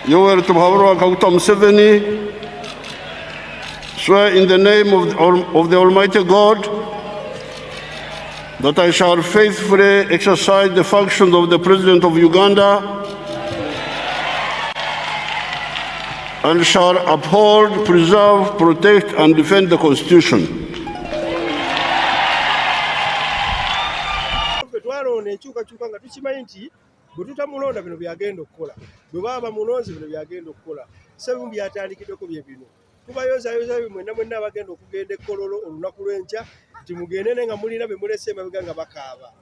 Yoweri Tibuhaburwa Kaguta Museveni, swear in the name of the Almighty God that I shall faithfully exercise the functions of the President of Uganda and shall uphold, preserve, protect, and defend the Constitution. Ffe twalonda enkyukakyuka nga tukimanyi nti bwe tutamulonda bino byagenda okukola, bwe baba bamulonze bino byagenda okukola. Ssebimu byatandikiddeko bye bino. Tubayozayoza mwenna mwenna abagenda okugenda e Kololo olunaku lw'enkya nti mugende naye nga mulina be mulese emabega nga bakaaba,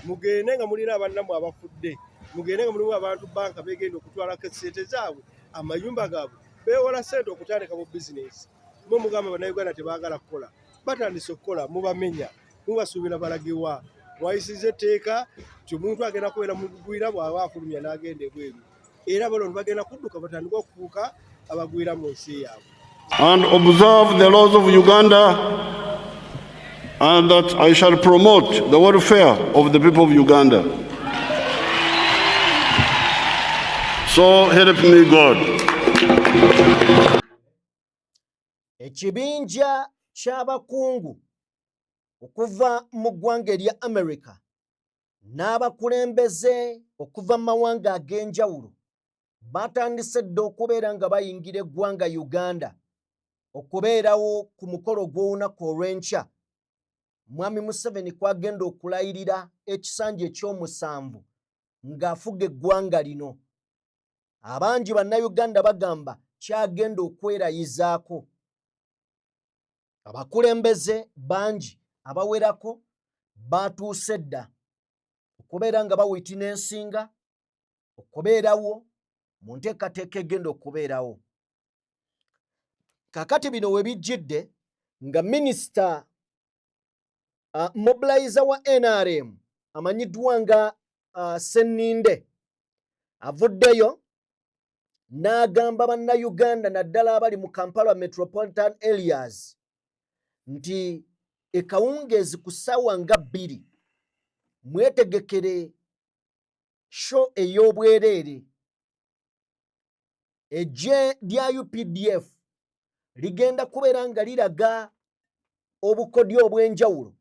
mugende nga mulina abannammwe abafudde, mugende nga mulimu abantu banka begenda okutwalako ssente zaabwe, amayumba gaabwe, beewola ssente okutandika mu bizinensi. Mwe mugamba Bannayuganda tebaagala kukola, batandise okukola, mubamenya, mubasuubira balagewa? Mwayisizza etteeka nti omuntu agenda kubeera mu bugwira bw'aba afulumya n'agenda ebweru, era bano bagenda kudduka batandike okufuuka abagwira mu nsi yaabwe. And observe the laws of Uganda, and that I shall promote the welfare of the people of Uganda. So help me God. Ekibinja ky'abakungu okuva mu ggwanga erya America n'abakulembeze okuva mu mawanga ag'enjawulo batandise dda okubeera nga bayingira eggwanga Uganda okubeerawo ku mukolo gw'olunaku olw'enkya Mwami Museveni kwagenda okulayirira ekisanja eky'omusanvu ng'afuga eggwanga lino. Abangi Bannayuganda bagamba kyagenda okwerayizaako. Abakulembeze bangi abawerako baatuuse dda okubeera nga bawiitina ensinga okubeerawo mu nteekateeka egenda okubeerawo. Kakati bino we bijjidde nga minisita mobilizer wa NRM amanyiddwa nga Sseninde avuddeyo n'agamba Bannayuganda naddala abali mu Kampala Metropolitan Areas nti ekawungeezi ku ssaawa nga 2 mwetegekere show ey'obwereere. Eggye lya UPDF ligenda kubeera nga liraga obukodyo obw'enjawulo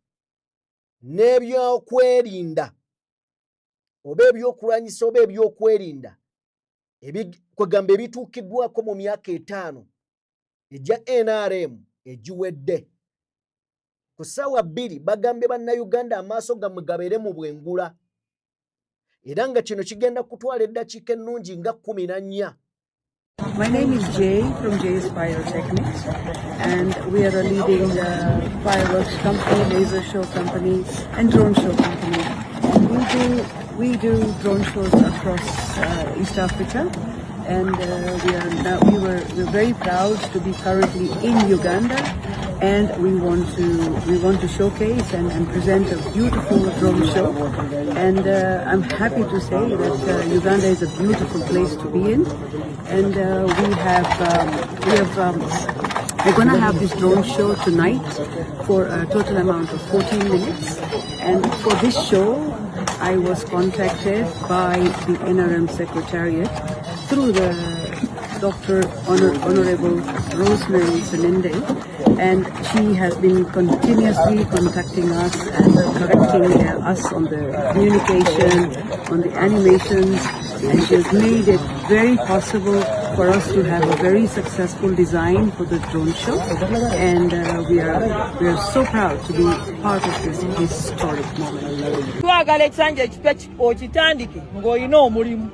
n'ebyokwerinda oba ebyokulwanyisa oba ebyokwerinda kwegamba ebituukiddwako mu myaka 5 egya NRM egiwedde. Ku ssaawa 2 bagambye Bannayuganda amaaso gammwe gabeere mu bwengula, era nga kino kigenda kutwala eddakiika ennungi nga 14. My name is Jay from Jay's Pyrotechnics, and we are a leading fireworks company, laser show company, and drone show company. And we do drone shows across East Africa, and we're very proud to be currently in Uganda, and we want to showcase and present a beautiful drone show. And I'm happy to say that Uganda is a beautiful place to be in, and we're going to have this drone show tonight for a total amount of 14 minutes. And for this show, I was contacted by the NRM Secretariat through the Dr. Honorable Rosemary Seninde, and she has been continuously contacting us and correcting us on the communication, on the animations, and she has made it very possible for us to have a very successful design for the drone show, and we are so proud to be part of this historic moment. Twagala ekisanja ekipya okitandike ng'olina omulimu,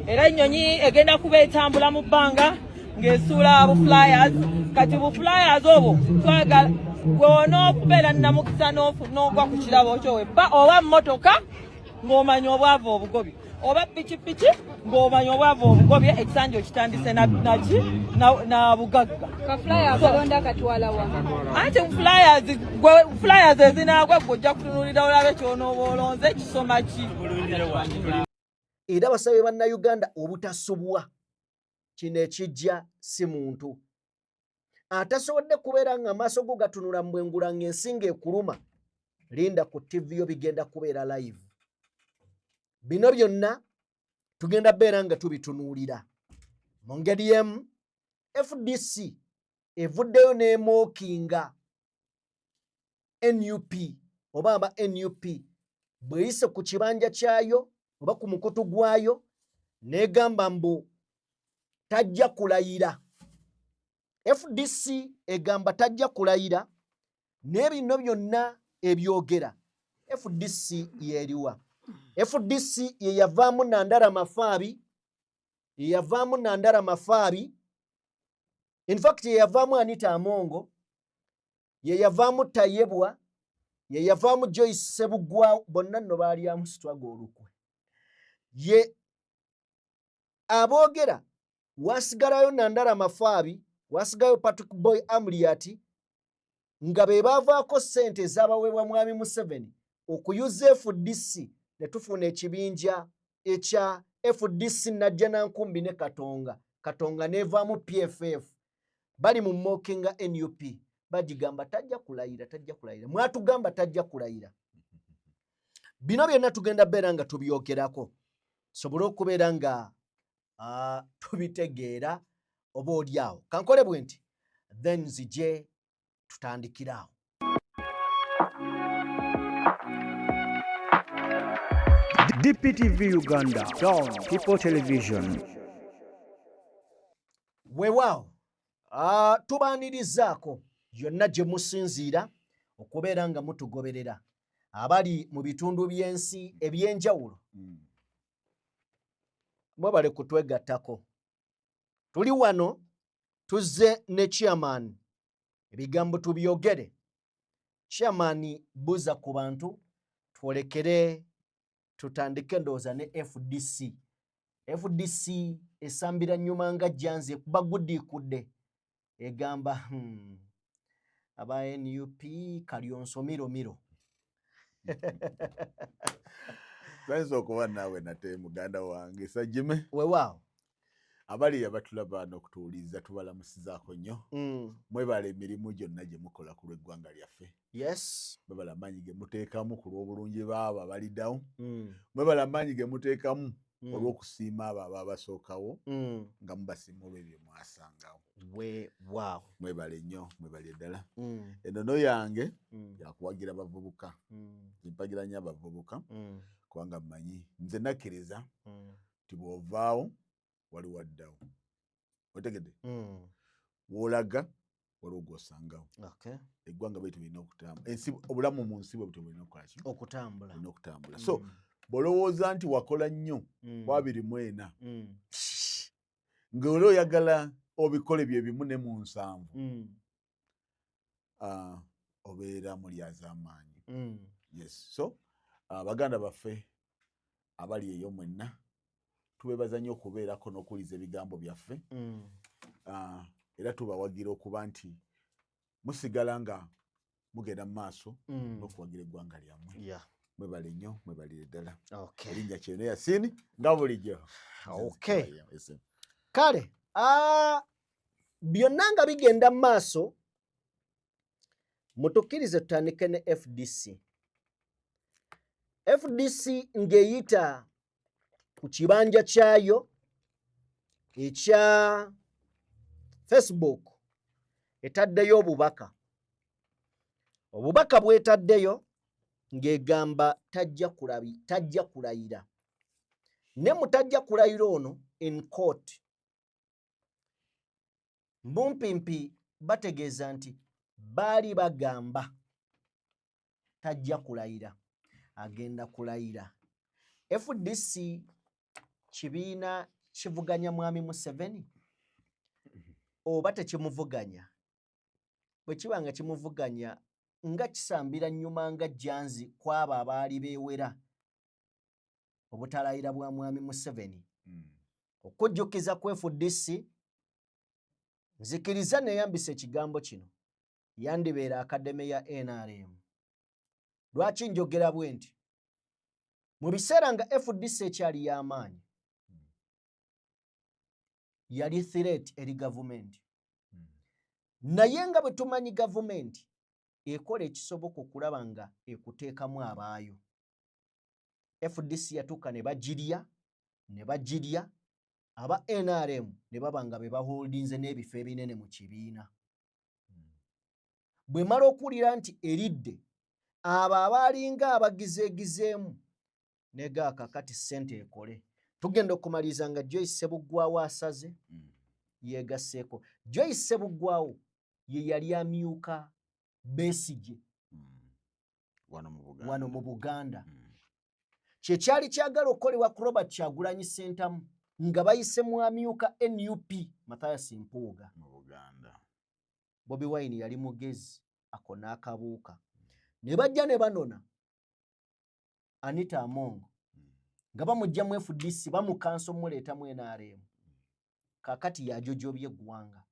era ennyonyi egenda kuba etambula mu bbanga ng'esuula bu flyers. Kati bu flyers obwo twagala gw'onookubeera namukisa n'ogwa ku kirabo kyo webba oba mmotoka ng'omanya obwavu obugobye, oba pikipiki ng'omanya obwavu obugobye. Ekisanja okitandise naki na bugagga. Ka flyer akalonda akatwala wa? Anti flyers ezinaagwa gwe ojja kutunuulira olabe ky'onooba olonze kisoma ki. Era basabye Bannayuganda obutasubwa kino ekijja si muntu atasobodde kubeera nga amaaso go gatunula mu bwengula ng'ensi ng'ekuluma. Linda ku TV yo, bigenda kubeera live. Bino byonna tugenda beera nga tubitunuulira. Mu ngeri y'emu FDC evuddeyo n'emookinga NUP oba aba NUP bw'eyise ku kibanja kyayo oba ku mukutu gwayo n'egamba mbu tajja kulayira. FDC egamba tajja kulayira naye bino byonna ebyogera FDC yeriwa? FDC yeyavaamu Nandala Mafaabi, yeyavaamu Nandala Mafaabi, in fact yeyavaamu Anita Amongo, yeyavaamu Tayebwa, yeyavaamu Joyce Sebugwawo, bonna nno baalyamu sitwaga olukwe. Ye aboogera wasigalayo Nandala Mafaabi, wasigalayo Patrick Boy Amuriat, nga be baavaako ssente ezabaweebwa Mwami Museveni okuyuza FDC ne tufuna ekibinja ekya FDC Najja Nankumbi ne Katonga, Katonga nevaamu PFF. Bali mu mokinga NUP, bagigamba tajja kulayira, tajja kulayira, mwatugamba tajja kulayira. Bino byonna tugenda beera nga tubyogerako sobole okubeera nga tubitegeera oba oli awo. Kankole bwe nti then nzije tutandikire awo. DPTV Uganda, Dawn People Television. Weewaawo, tubaanirizaako yonna gye musinziira okubeera nga mutugoberera abali mu bitundu by'ensi eby'enjawulo. Mwebale kutwegattako. Tuli wano tuzze ne chairman, ebigambo tubyogere. Chairman, buuza ku bantu twolekere tutandike ndowooza ne FDC. FDC esambira nnyuma nga jjanzi ekuba gudiikudde, egamba aba NUP kalyonso miro miro. Bayinza okuba naawe nate muganda wange Sajime. Weewaawo. Abali abatulaba n'okutuwuliriza tubalamusizaako nnyo. Mwebala emirimu gyonna gye mukola ku lw'eggwanga lyaffe. Mwebala amaanyi ge muteekamu ku lw'obulungi baabo abaliddawo. Mwebala amaanyi ge muteekamu olw'okusiima abo ababasookawo nga mubasiima olw'ebyo mwasangawo. Weewaawo. Mwebale nnyo, mwebale ddala. Ennono yange yakuwagira bavubuka. Mpagira nnyo abavubuka kubanga mmanyi nze nakkiriza nti bw'ovaawo waliwo addawo, otegedde? W'olaga waliwo gw'osangawo. Eggwanga bwe tulina okutambula, ensi, obulamu mu nsi bwe butyo bulina okukola ki? Okutambula. Bulina okutambula. So bw'olowooza nti wakola nnyo ku 24 ng'oli oyagala obikole bye bimu ne mu 70, obeera mulyazaamaanyi. Yes, so baganda baffe abali eyo mwenna tubeebaza nnyo okubeerako n'okuwuliza ebigambo byaffe. Era tubawagira okuba nti musigala nga mugenda mu maaso n'okuwagira eggwanga lyammwe. Mwebale nnyo, mwebalire ddala. Erinnya Kyeno Yasini nga bulijjo. Kale byonna nga bigenda mu maaso, mutukkirize tutandike ne FDC. FDC ng'eyita ku kibanja kyayo ekya Facebook etaddeyo obubaka. Obubaka bwetaddeyo ng'egamba tajja kulabi, tajja kulayira. Ne mutajja kulayira ono in court. Mbumpimpi bategeeza nti baali bagamba tajja kulayira, agenda kulayira. FDC kibiina kivuganya Mwami Museveni oba tekimuvuganya? Bwe kiba nga kimuvuganya, nga kisambira nnyuma nga jjanzi kw'abo abaali beewera obutalayira bwa Mwami Museveni. Okujjukiza ku FDC, nzikiriza neeyambisa ekigambo kino, yandibeera academy ya NRM. Lwaki njogera bwe nti? Mu biseera nga FDC ekyali y'amaanyi, yali threat eri gavumenti. Naye nga bwe tumanyi, gavumenti ekola ekisoboka okulaba nga ekuteekamu abaayo. FDC yatuuka ne bagirya ne bagirya. Aba NRM ne baba nga be baholdinze n'ebifo ebinene mu kibiina. Bwemala okuwulira nti eridde abo abaalinga abagizeegizeemu nega kakati ssente ekole, tugenda okumaliriza nga Joyce Ssebuggwawo asaze yeegasseeko. Joyce Ssebuggwawo ye yali amyuka Besigye wano mu Buganda. Kyekyali kyagala okukolebwa ku Robert Kyagulanyi Ssentamu nga bayise mu amyuka NUP Mathias Mpuuga. Bobi Wine yali mugezi ako n'akabuuka ne bajja ne banona Anita Among nga bamujja mu FDC bamukansa omuleeta mu NRM. Kakati yajojobye eggwanga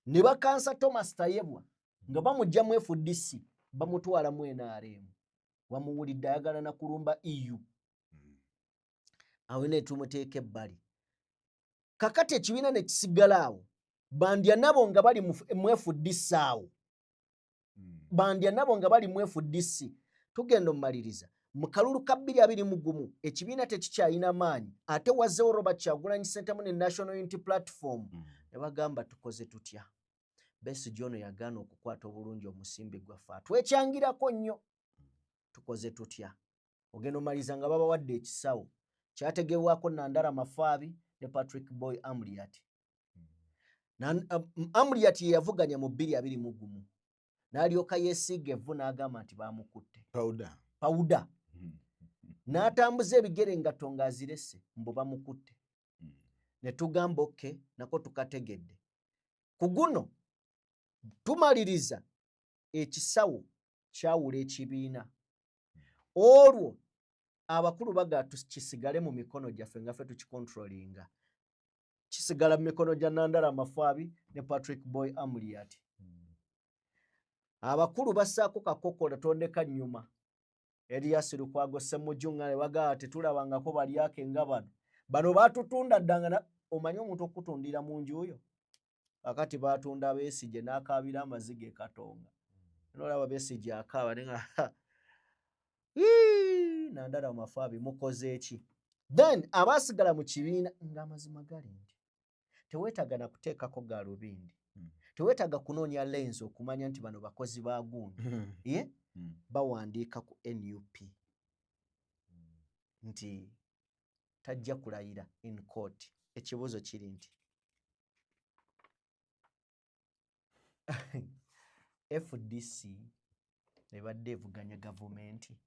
ne bakansa Thomas Tayebwa nga bamujja mu FDC bamutwala mu NRM. Wamuwulidde ayagala na kulumba EU. Awo ne tumuteeka ebbali. Kakati ekibiina ne kisigala awo, bandya nabo nga bali mu FDC awo. Bandya nabo nga bali mu FDC. Tugenda omumaliriza mu kalulu ka 2021 ekibiina tekikyalina maanyi, ate wazzeewo Robert Kyagulanyi Ssentamu ne National Unity Platform. Ne bagamba tukoze tutya? Besigye ono yagaana okukwata obulungi omusimbi gwaffe, atwekyangirako nnyo, tukoze tutya? Ogenda omaliriza nga babawadde ekisawo kyategebwako Nandala Mafaabi ne Patrick Boy Amuriat. Amuriat ye yavuganya mu 2021 n'alyoka yeesiiga evvu n'agamba nti baamukutte pawuda n'atambuza ebigere engatto ng'azirese mbu bamukutte. Ne tugamba okke nako tukategedde. Ku guno tumaliriza ekisawo kyawula ekibiina, olwo abakulu baga tukisigale mu mikono gyaffe nga ffe tukikontrolinga, kisigala mu mikono gya Nandala Mafaabi ne Patrick Boy Amuriat. Abakulu bassaako kakokola tondeka nnyuma. Erias Lukwago Ssemujju nga ne bagamba tetulabangako balyake nga bano, bano baatutunda dda nga omanyi omuntu okutundira mu nju yo. Kakati baatunda Besigye n'akaabira amaziga e Katonga. Nolaba Besigye akaaba ne nga Nandala Mafaabi mukoze ki? Then abaasigala mu kibiina ng'amazima gali nti teweetaaga na kuteekako gaalubindi, teweetaaga kunoonya lens okumanya nti bano bakozi ba gundi. Ye bawandiika ku NUP nti tajja kulayira in court. Ekibuuzo kiri nti FDC ebadde evuganya gavumenti?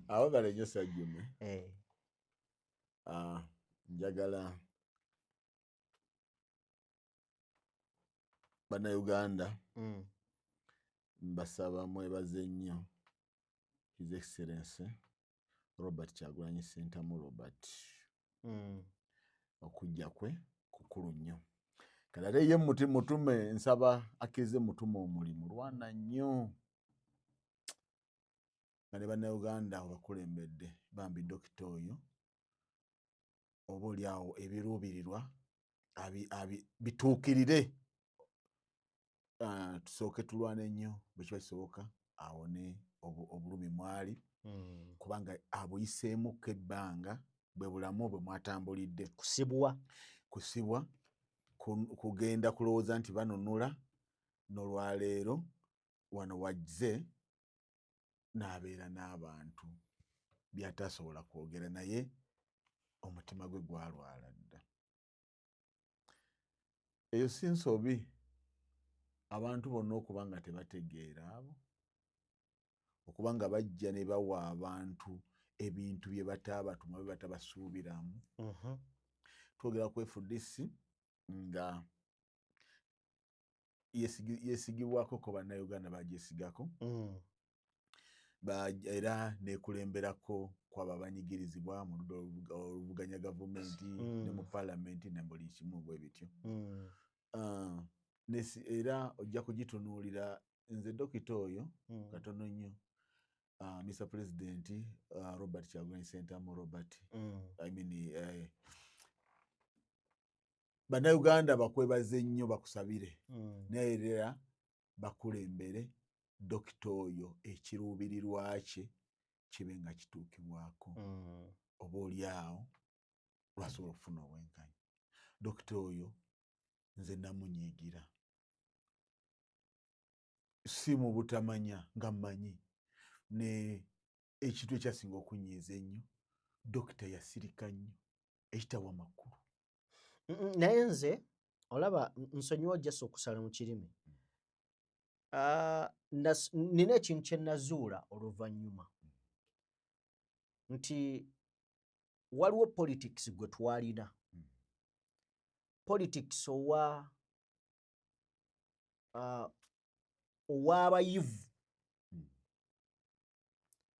Awagala nnyo Sajjume. Njagala Bannayuganda mbasaba mwebaze nnyo His Excellency Robert Kyagulanyi Ssentamu Robert. Okujja kwe kukulu nnyo. Kale ate ye mutume nsaba akkirize mutume omulimu lwana nnyo nga ne Bannayuganda obakulembedde bambi dokita oyo oba oli awo ebiruubirirwa bituukirire. Tusooke tulwane nnyo bwe kiba kisoboka awone obulumi mwali, kubanga abuyiseemukko ebbanga bwe bulamu bwe mwatambulidde. Kusibwa. Kusibwa, kugenda kulowooza nti banunula, n'olwaleero wano wazze n'abeera n'abantu by'atasobola kwogera, naye omutima gwe gwalwala dda. Eyo si nsobi abantu bonna okuba nga tebategeera abo, okuba nga bajja ne bawa abantu ebintu bye bataabatuma bye batabasuubiramu. Twogera ku FDC nga yesigibwako ko Bannayuganda bagyesigako, era nekulemberako kwabo abanyigirizibwa mu ludda oluvuganya gavumenti ne mu paalamenti ne buli kimu bwe bityo. Era ojja kugitunuulira nze dokita oyo katono nnyo, Mr President Robert Kyagulanyi Ssentamu Robert, I mean, Bannayuganda bakwebaze nnyo, bakusabire, naye era bakulembere dokita oyo ekiruubirirwa kye kibe nga kituukibwako, oba oli awo. Lwasobola okufuna obwenkanya. Dokita oyo nze namunyiigira, si mu butamanya, nga mmanyi ne ekintu ekyasinga okunyiiza ennyo, dokita yasirika nnyo ekitawa makulu. Naye nze olaba, nsonyiwa just okusala mu kirimi. Ah, nina ekintu kye nazuula oluvannyuma nti waliwo politics gwe twalina, politics owa ow'abayivu,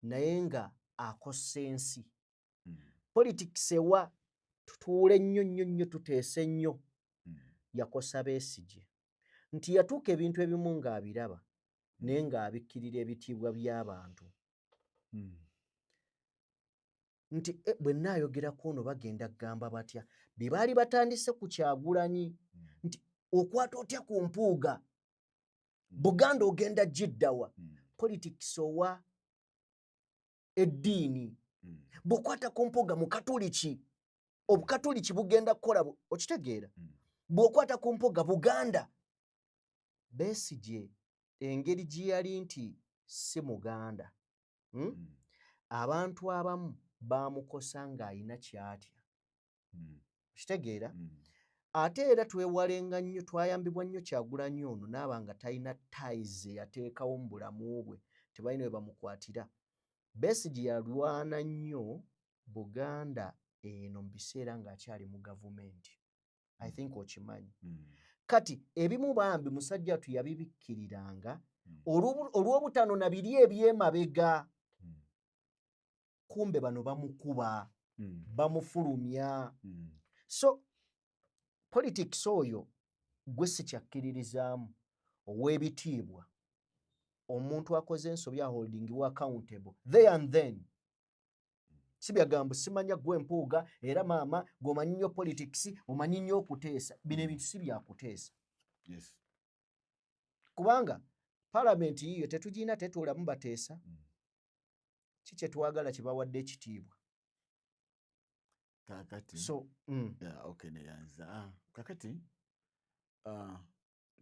naye nga akosa ensi. Politics ewa tutuule nnyo nnyo nnyo, tuteese nnyo, yakosa Besigye nti yatuuka ebintu ebimu ng'abiraba, naye ng'abikkirira ebitiibwa by'abantu nti bwe nnaayogera ono bagenda kugamba batya, bye baali batandise ku Kyagulanyi nti okwata otya ku Mpuuga, Buganda ogenda giddawa? Politics owa eddiini, bw'okwata ku Mpuuga mukatuliki, obukatuliki bugenda kukola, okitegeera? Bw'okwata ku Mpuuga, Buganda. Besigye engeri gye yali nti si Muganda, Abantu abamu bamukosa ng'alina kyatya, okitegeera? Ate era twewalenga nnyo, twayambibwa nnyo Kyagulanyi ono naaba nga talina ties eyateekawo mu bulamu bwe, tebalina we bamukwatira. Besigye yalwana nnyo Buganda eno mu biseera ng'akyali mu gavumenti, I think okimanyi. Kati ebimu bambi musajja watu yabibikkiriranga olw'obutanona biri ebyemabega. Kumbe bano bamukuba, bamufulumya. So politics oyo gwe sikyakkiririzaamu ow'ebitiibwa. Omuntu akoze ensobi aholdingibwa accountable there and then, si byagambo simanya gwe Mpuuga era maama gweomanyi nnyo politics, omanyi nnyo okuteesa. Bino ebintu si byakuteesa. Kubanga palamenti yiyo tetugirina, tetuulamu bateesa. Ki kyetwagala kyebawadde ekitiibwa? Kakati so Yeah, okay, neyanza. Kakati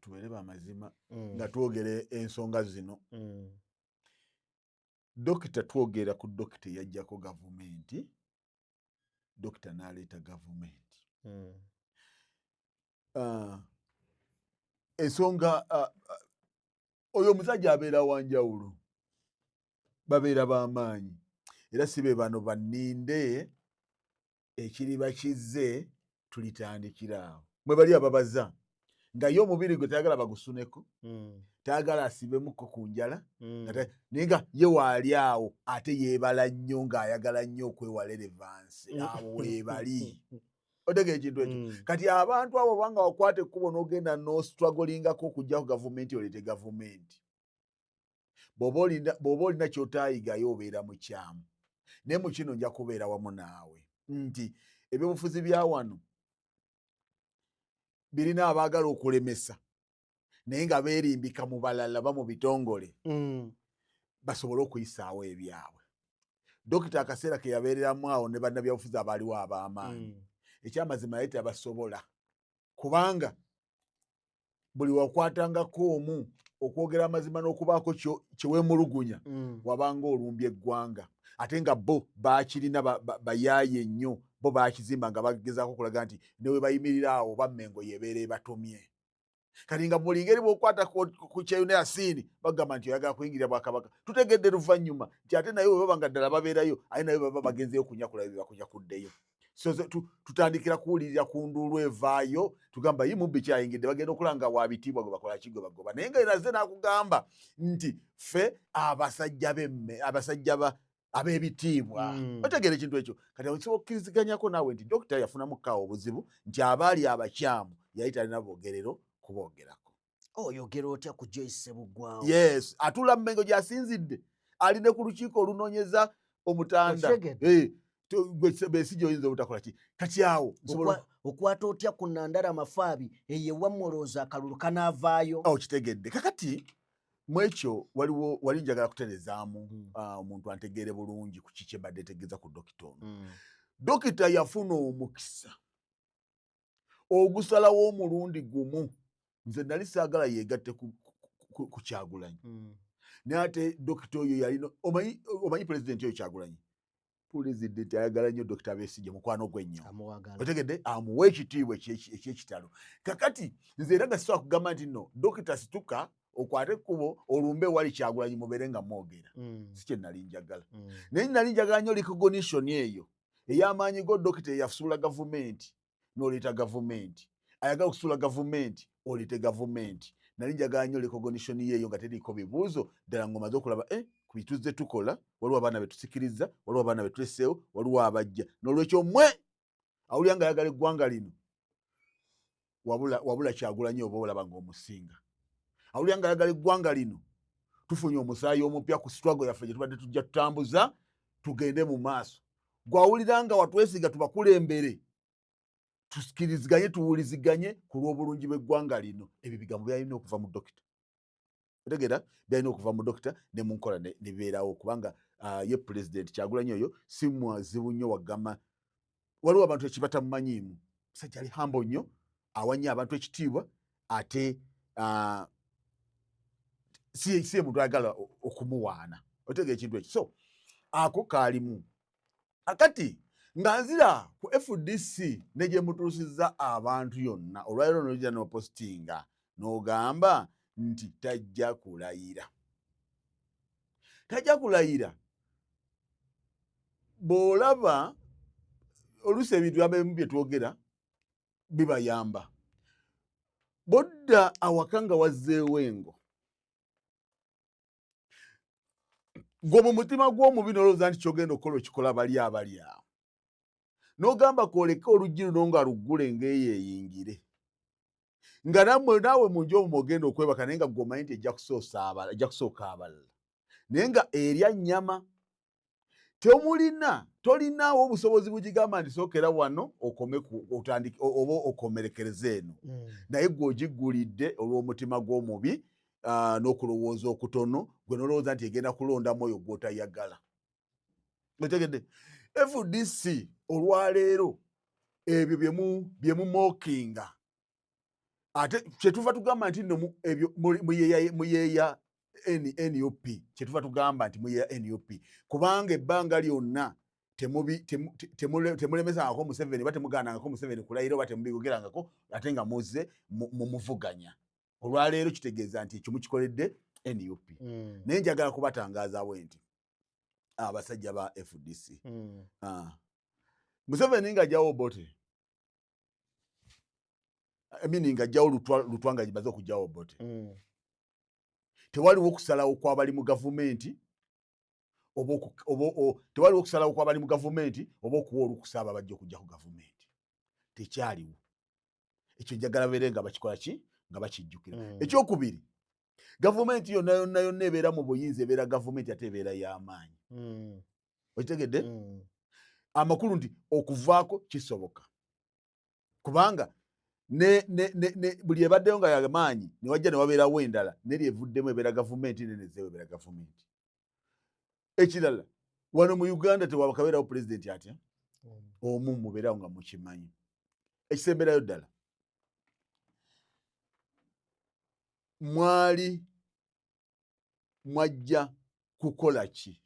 tubeere bamazima nga twogera ensonga zino. Dokita, twogera ku dokita eyajjako gavumenti, dokita n'aleeta gavumenti. Ensonga oyo omusajja abeera wanjawulo, babeera b'amaanyi, era si be bano banninde ekiriba kizze tulitandikira awo. Mwe bali ababaza nga ye omubiri gwe tayagala bagusuneko, tayagala asibemuko ku njala, naye nga ye waali awo ate yeebala nnyo ng'ayagala nnyo okwewala relevance. Abo weebali, otegeera ekintu ekyo? Kati abantu abo banga wakwata ekkubo n'ogenda n'ostrugglingako okuggyako gavumenti oleete gavumenti, bw'oba olina ky'otaayigayo obeera mukyamu. Naye mu kino nja kubeera wamu naawe nti ebyobufuzi bya wano birina abaagala okulemesa, naye nga beerimbika mu balala ba mu bitongole basobole okuyisaawo ebyabwe. Dokita akaseera ke yabeereramu awo ne bannabyabufuzi abaaliwo ab'amaanyi, ekyamazima ye tabasobola, kubanga buli wakwatangako omu okwogera amazima n'okubaako kyeweemulugunya, wabanga olumbye eggwanga. Ate nga bo bakirina, bayaaye nnyo, bo bakizimba nga bagezaako okulaga nti ne we bayimirira awo bammengo yebeera ebatumye. Kati nga buli ngeri bw'okwata ku Kyeyune Yasiini bagamba nti oyagala kuyingirira bwakabaka. Tutegedde luvannyuma nti ate naye bwe baba nga ddala babeerayo, ate naye baba bagenzeyo kunyakula bye bakunyakuddeyo. So tutandikira kuwulirira ku nduulu evaayo, tugamba yi mubbi kyayingidde, bagenda okulaba nga wa bitiibwa gwe bakola ki, gwe bagoba. Naye nga eraze n'akugamba nti ffe abasajja bemme, abasajja ba ab'ebitiibwa. Otegeera ekintu ekyo? Kati awo nsobola okukkiriziganyako naawe nti dokita yafunamu kaawo obuzibu nti abaali abakyamu yali talina boogerero kuboogerako. Oyogera otya ku Joyce Sebuggwawo? Yes, atuula mu Mengo gy'asinzidde, ali ne ku lukiiko olunoonyeza omutanda. Okitegedde? Gwe Besigye oyinza obutakola ki? Kati awo nsobola Okwata otya ku Nandala Mafaabi eyo ewammwe, olowooza akalulu kanaavaayo? Awo kitegedde. Kakati mu ekyo waliwo wali njagala kuterezaamu, omuntu antegeere bulungi ku ki kye mbadde ntegeeza ku dokita ono. Dokita yafuna omukisa ogusalawo omulundi gumu. Nze nali saagala yeegatte ku Kyagulanyi. Naye ate dokita oyo yalina, omanyi pulezidenti oyo Kyagulanyi, pulezidenti ayagala nnyo Dokita Besigye, mukwano gwe nnyo, otegedde, amuwa ekitiibwa ekyekitalo. Kakati nze era nga sisobola kugamba nti no, dokita, situka okwate ekkubo olumbe ewali Kyagulanyi mubeere nga mwogera. Si kye nali njagala. Naye nali njagala nnyo recognition eyo ey'amaanyi go dokita eyasuula gavumenti n'oleeta gavumenti, ayagala okusuula gavumenti oleete gavumenti. Nali njagala nnyo recognition yeeyo nga teriiko bibuuzo ddala, ng'omaze okulaba ku bituzze tukola, waliwo abaana betusikiriza, waliwo abaana betuleseewo, waliwo abajja. N'olwekyo mwe awulira nga ayagala eggwanga lino, wabula wabula Kyagulanyi oba olaba ng'omusinga awulira nga ayagala eggwanga lino, tufunye omusaayi omupya ku struggle yaffe gye tubadde tujja tutambuza tugende mu maaso. Gwawulira nga watwesiga tubakulembere, tusikiriziganye, tuwuliziganye ku lw'obulungi bw'eggwanga lino. Ebyo bigambo byalina okuva mu dokita, otegeera, byalina okuva mu dokita ne mu nkola ne bibeerawo, kubanga ye Pulezidenti Kyagulanyi oyo si mwazibu nnyo wagamba. Waliwo abantu ekibatamumanyiimu, musajja ali humble nnyo, awa nnyo abantu ekitiibwa, ate si ye muntu ayagala okumuwaana, otegeera ekintu ekyo. So ako kaalimu. Akati nga nzira ku FDC ne gye mutuusizza abantu yonna olwaliro, nojja n'opositinga n'ogamba nti tajja kulayira, tajja kulayira. Bw'olaba oluusi ebintu abimu bye twogera bibayamba, bodda awaka nga wazzeewo engo, gwe mu mutima gw'omubi nolowooza nti kyogenda okukola okikola bali abali awo, n'ogamba kwoleke oluggi luno nga luggule ng'eyo eyingire, nga nammwe naawe mu nju omwo ogenda okwebaka, naye nga gwe omanyi nti ejja kusooka abalala, naye nga erya nnyama. Temulina, tolinaawo obusobozi bugigamba nti sookera wano okome otandike oba okomerekereze eno. Naye gwe ogiggulidde olw'omutima gw'omubi n'okulowooza okutono, gwe nolowooza nti egenda kulondamu oyo gw'otayagala. Otegedde? FDC olwaleero ebyo byemumokinga, ate kyetuva tugamba nti nno ebyo muyeeya NUP. Kyetuva tugamba nti muyeeya NUP kubanga ebbanga lyonna temulemesangako Museveni oba temugaanangako Museveni kulayira oba temubigogerangako, ate nga muzze mumuvuganya olwaleero, kitegeeza nti ekyo mukikoledde NUP. Naye njagala kubatangaazawo nti abasajja ba FDC, Museveni ng'ajjawo Obote, I mean ng'ajjawo Lutwa, nga baze okugyawo Obote, tewaliwo okusalawo kw'abali mu gavumenti oba tewaliwo okusalawo kw'abali mu gavumenti oba okuwa olukusa abo abajja okujja ku gavumenti, tekyaliwo ekyo. Njagala beere nga bakikola ki, nga bakijjukira. Ekyokubiri, gavumenti yonna yonna yonna ebeera mu buyinza ebeera gavumenti ate ebeera y'amaanyi. Okitegedde? Amakulu nti okuvaako kisoboka, kubanga ne buli ebaddeyo nga yamaanyi newajja newabeerawo endala, neri evuddemu ebeera gavumenti, nenezeewo ebeera gavumenti. Ekirala, wano mu Uganda tewakabeerawo pulezidenti atya omu, mubeerawo nga mukimanyi. Ekisemberayo ddala, mwali mwajja kukola ki?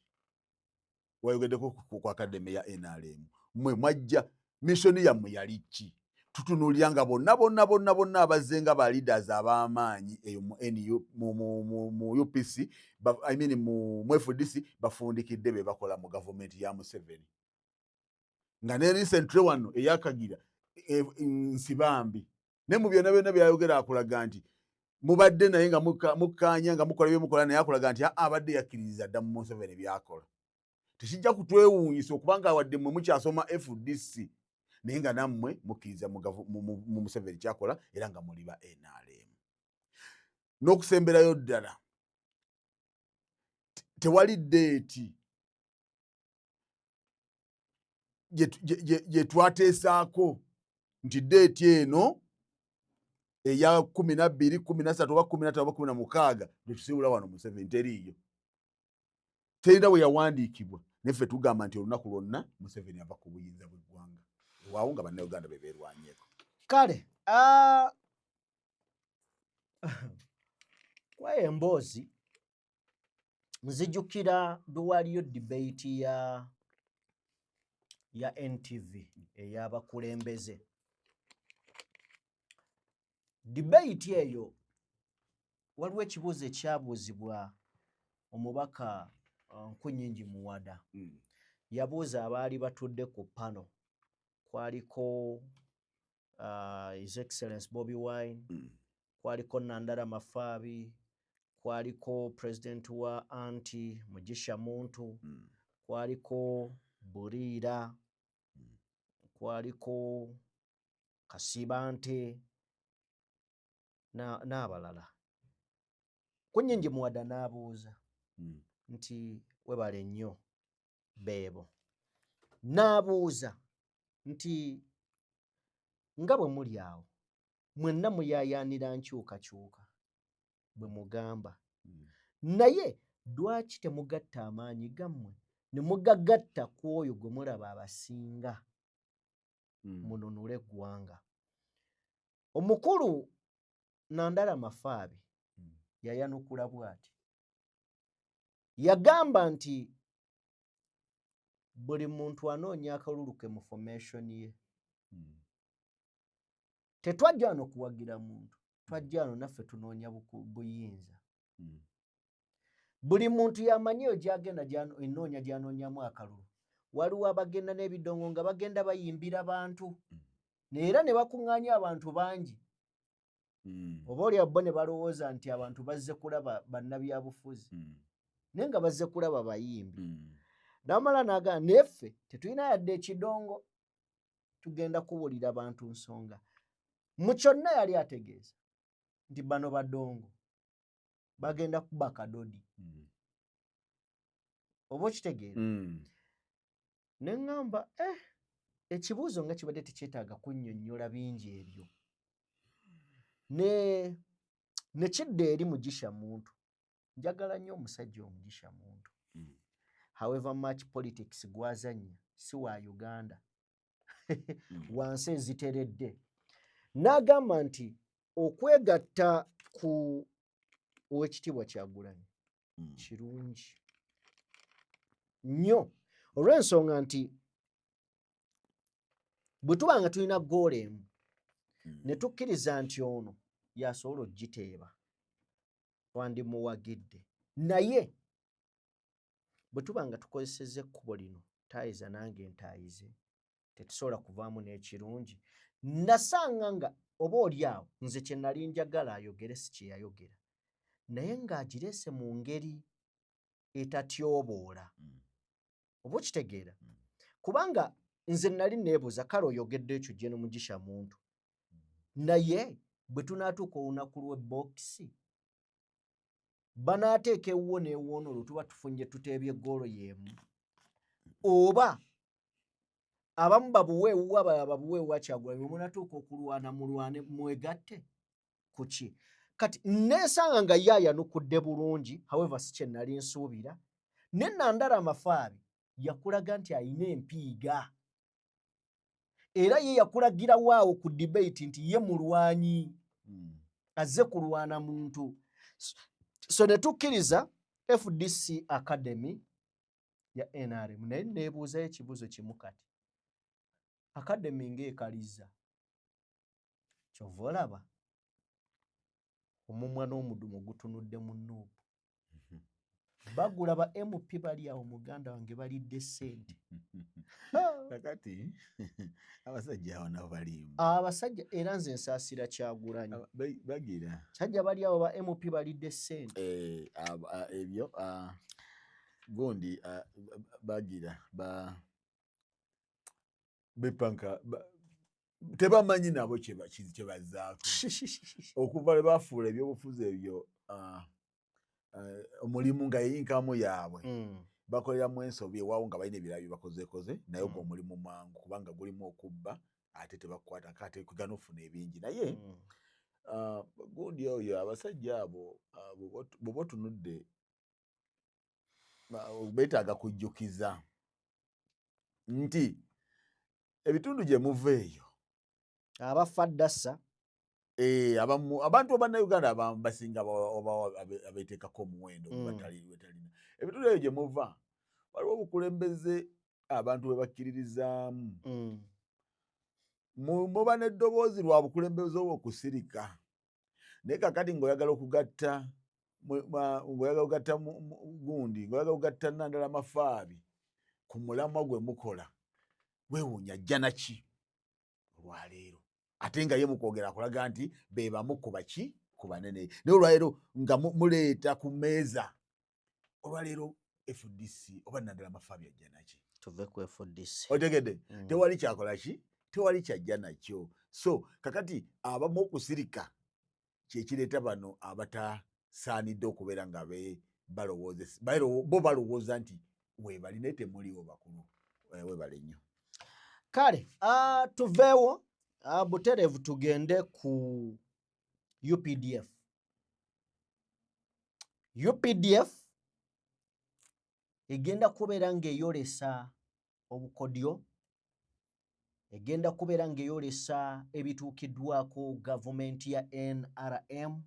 Wayogeddeko ku academy ya NRM. Mwe mwajja, mission yammwe yali ki? Tutunuulira nga bonna bonna bonna bonna abazze nga ba leaders ab'amaanyi eyo mu NU, mu UPC, I mean mu FDC, bafundikidde be bakola mu gavumenti ya Museveni, nga ne recently wano eyakagira Nsibambi. Ne mu byonna byonna byayogera akulaga nti mubadde naye nga mukkaanya nga mukola byemukola, naye akulaga nti abadde yakkiririza dda mu Museveni byakola. Tekijja kutwewuunyisa okubanga wadde mmwe mukyasoma FDC, naye nga nammwe mukkiriza mu Museveni kyakola, era nga muli ba NRM. N'okusemberayo ddala, tewali date gye twateesaako nti date eno eya 12, 13 oba 15 oba 16 lwe tusiibula wano Museveni. Teriiyo, terina bwe yawandiikibwa. Neffe tugamba nti olunaku lwonna Museveni ava ku buyinza bw'eggwanga, waawo nga Bannayuganda be beerwanyeeko. Kale kwayo emboozi nzijukira lwewaliyo debate ya NTV ey'abakulembeze. Debate eyo waliwo ekibuuzo ekyabuuzibwa omubaka Nkunyingi Muwada. Yabuuza abaali batudde ku pano, kwaliko His Excellence Bobi Wine, kwaliko Nandala Mafaabi, kwaliko president wa anti Mugisha Muntu, kwaliko Buriira, kwaliko Kasibante n'abalala. Kunyingi Muwada n'abuuza nti webale nnyo beebo, n'abuuza nti nga bwe muli awo mwenna muyaayaanira nkyukakyuka bwe mugamba, naye lwaki temugatta amaanyi gammwe ne mugagatta ku oyo gwe mulaba abasinga mununule eggwanga? Omukulu Nandala Mafaabi yayanukula bw'ati, yagamba nti buli muntu anoonya akalulu ke mu formation ye. Tetwajja wano kuwagira muntu, twajja wano naffe tunoonya buyinza. Buli muntu yamanyi eyo gyagenda enoonya gyanoonyamu akalulu. Waliwo abagenda n'ebidongo nga bagenda bayimbira bantu, era ne bakuŋŋaanya abantu bangi, oba oli bo ne balowooza nti abantu bazze kulaba bannabyabufuzi, naye nga bazze kulaba bayimbi. N'amala n'agamba naye ffe tetulina yadde ekidongo, tugenda kubuulira bantu nsonga. Mu kyonna yali ategeeza nti bano badongo bagenda kuba kadodi, oba okitegeera? Ne ŋŋamba ekibuuzo nga kibadde tekyetaaga kunnyonnyola bingi ebyo, ne kidda eri Mugisha Muntu. Njagala nnyo omusajja Omugisha Muntu. However much politics gwazannya si wa Uganda, wansi eziteredde. N'agamba nti okwegatta ku Owekitiibwa Kyagulanyi kirungi nnyo, olw'ensonga nti bwe tuba nga tulina goal emu ne tukkiriza nti ono yasobola okugiteeba, twandimuwagidde. Naye bwe tuba nga tukozesezza ekkubo lino, taayiza nange ntaayize, tetusobola kuvaamu n'ekirungi. Nasanga nga oba oli awo nze kye nali njagala ayogere si kye yayogera, naye ng'agireese mu ngeri etatyoboola, oba okitegeera? Kubanga nze nali neebuuza, kale oyogedde ekyo gye Mugisha Muntu, naye bwe tunaatuuka olunaku lw'ebokisi banaateeka ewuwo n'ewoono, olwo tuba tufunye tuteebye eggoolo y'emu, oba abamu babuwe ewuwo, abalala babuwe ewa Kyagulanyi, bwe munatuuka okulwana mulwane mwegatte ku ki? Kati neesanga nga ye ayanukudde bulungi, however si kye nali nsuubira. Ne Nandala Amafaabi yakulaga nti ayina empiiga, era ye yakulagirawo awo ku debate nti ye mulwanyi, azze kulwana muntu. So ne tukkiriza FDC Academy ya NRM. Naye neebuuzayo ekibuuzo kimu kati, academy ng'ekaliza, kyova olaba omumwa n'omudumu gutunudde mu NUP, bagula ba MP bali awo, muganda wange, balidde ssente. Kakati abasajja abo nabo balimba. Abasajja, era nze nsaasira Kyagulanyi. Bagira sajja bali awo ba MP balidde ssente. Eh, ebyo gundi bagira ba bepanka tebamanyi nabo kyebazaako okuva lwe bafuula ebyobufuzi ebyo omulimu nga yeyinkamu yaabwe, bakoleramu ensobi ewaawo nga balina ebirala byebakozekoze, naye ogwo omulimu mangu kubanga gulimu okubba ate tebakukwatako, ate kugana ofuna ebingi. Naye gundi oyo, abasajja abo bw'oba otunudde beetaaga kujjukiza. Nti ebitundu gye muva eyo abafa ddasa. Eh, abamu abantu bannayuganda basinga abeteekako omuwendo batalina. Ebitundu ebyo gye muva waliwo obukulembeze abantu bwe bakkiririzaamu. Muba n'eddoboozi lwa bukulembeze obwo okusirika, naye kakati ng'oyagala okugatta ng'oyagala okugatta gundi, ng'oyagala okugatta Nandala Mafaabi ku mulamwa gwe mukola, weewuunya ajja naki olwaleero, ate nga ye mukwogera akulaga nti be bamu ku baki, ku banene. Naye olwaleero nga muleeta ku mmeeza olwaleero FDC oba Nandala Mafaabi ajja naki? Tuve ku FDC. Otegedde? Tewali kyakola ki, tewali kyajja nakyo. So kakati abamu okusirika kyekireeta bano abatasaanidde okubeera nga bo balowooza nti webali, naye temuliwo bakulu. Webale nnyo. Kale tuveewo butereevu tugende ku UPDF. UPDF egenda kubeera ng'eyolesa obukodyo, egenda kubeera ng'eyolesa ebituukiddwako gavumenti ya NRM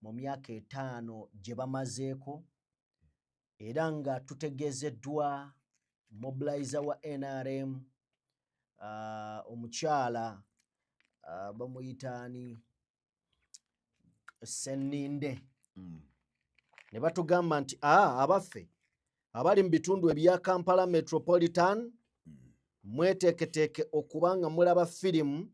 mu myaka 5 gye bamazeeko, era nga tutegeezeddwa mobilizer wa NRM, omukyala bamuyitaani, Senninde, ne batugamba nti abaffe abali mu bitundu ebya Kampala Metropolitan mweteeketeeke okuba nga mulaba firimu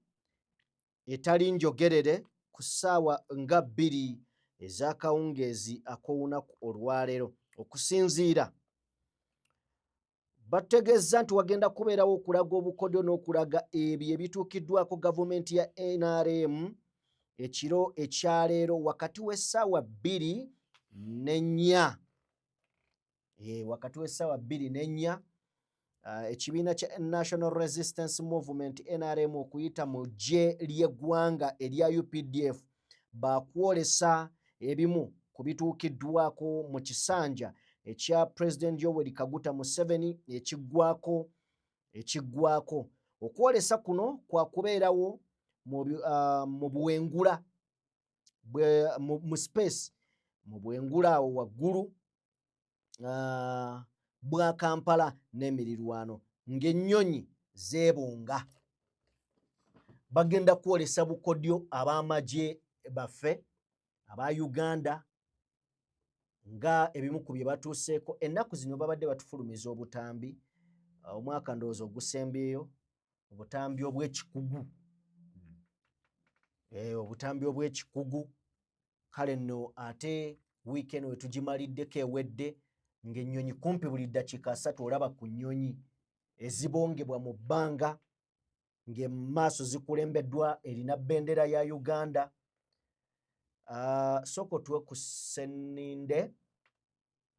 etali njogerere ku ssaawa nga 2 ez'akawungeezi ak'olunaku olwaleero. Okusinziira bategeeza nti wagenda kubeerawo okulaga obukodyo n'okulaga ebyo ebituukiddwako gavumenti ya NRM ekiro ekyaleero wakati w'essaawa 2 ne 4, wakati w'essaawa 2 ne 4, ekibiina kya National Resistance Movement NRM okuyita mu ggye ly'eggwanga erya UPDF bakwolesa ebimu ku bituukiddwako mu kisanja ekya President Yoweri Kaguta Museveni ekiggwako. Okwolesa kuno kwa kubeerawo mu bwengula mu space, mu bwengula awo waggulu bwa Kampala n'emirirwano ng'ennyonyi zeebonga. Bagenda kwolesa bukodyo ab'amagye baffe aba Uganda nga ebimu ku bye batuuseeko. Ennaku zino babadde batufulumiza obutambi, omwaka ndowooza ogusembyeyo, obutambi obw'ekikugu, obutambi obw'ekikugu. Kale nno ate wiiki eno wetugimaliddeko ewedde ng'ennyonyi kumpi buli ddakiika 30 olaba ku nnyonyi ezibongebwa mu bbanga ng'emaaso zikulembeddwa erina bendera ya Uganda. Sooka otuwe ku Sseninde,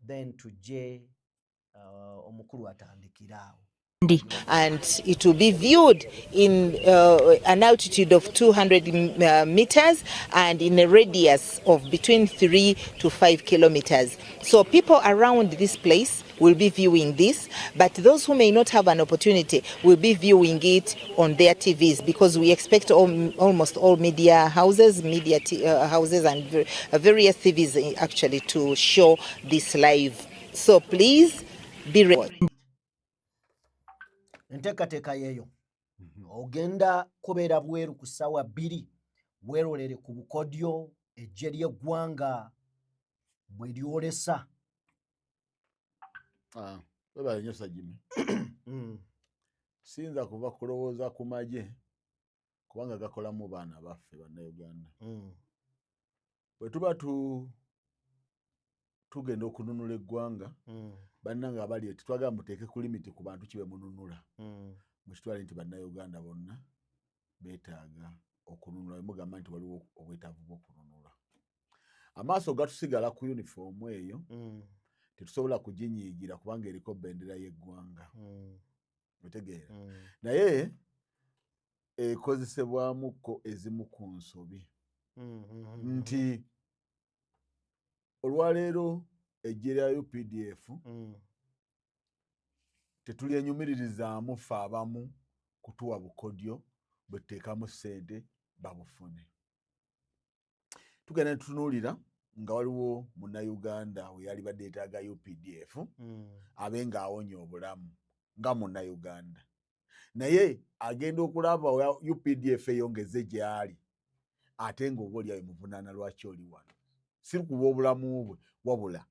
then tujje omukulu atandikire awo. And it will be viewed in an altitude of 200 meters and in a radius of between 3 to 5 kilometers. So people around this place will be viewing this, but those who may not have an opportunity will be viewing it on their TVs, because we expect almost all media houses, media houses and various TVs actually to show this live. So please be ready. Enteekateeka yeeyo, ogenda kubeera bweru ku ssaawa 2, weerolere ku bukodyo eggye ly'eggwanga bwe lyolesa. Webale nnyo, Sajimi. Siyinza kuva kulowooza ku magye kubanga gakolamu baana baffe Bannayuganda. Bwe tuba tugenda okununula eggwanga, bannange abali tetwagala muteeke ku limit ku bantu ki be mununula. Mukitwale nti Bannayuganda bonna beetaaga okununula. Bwe mugamba nti waliwo obwetaavu bw'okununula, amaaso gatusigala ku yunifoomu eyo. Tetusobola kuginyiigira kubanga eriko bendera y'eggwanga. Otegeera? Naye ekozesebwamukko ezimu ku nsobi nti olwaleero eggye lya UPDF Tetulyenyumiririzaamu ffe abamu kutuwa bukodyo bwe tuteekamu ssente babufune. Tugenda ne tutunuulira nga waliwo Munnayuganda we yalibadde yeetaaga UPDF abe ng'awonya obulamu nga Munnayuganda, naye agenda okulaba UPDF eyo ng'ezze gy'ali, ate ng'oba oli awo emuvunaana lwaki oli wano, si kuba obulamu bwe wabula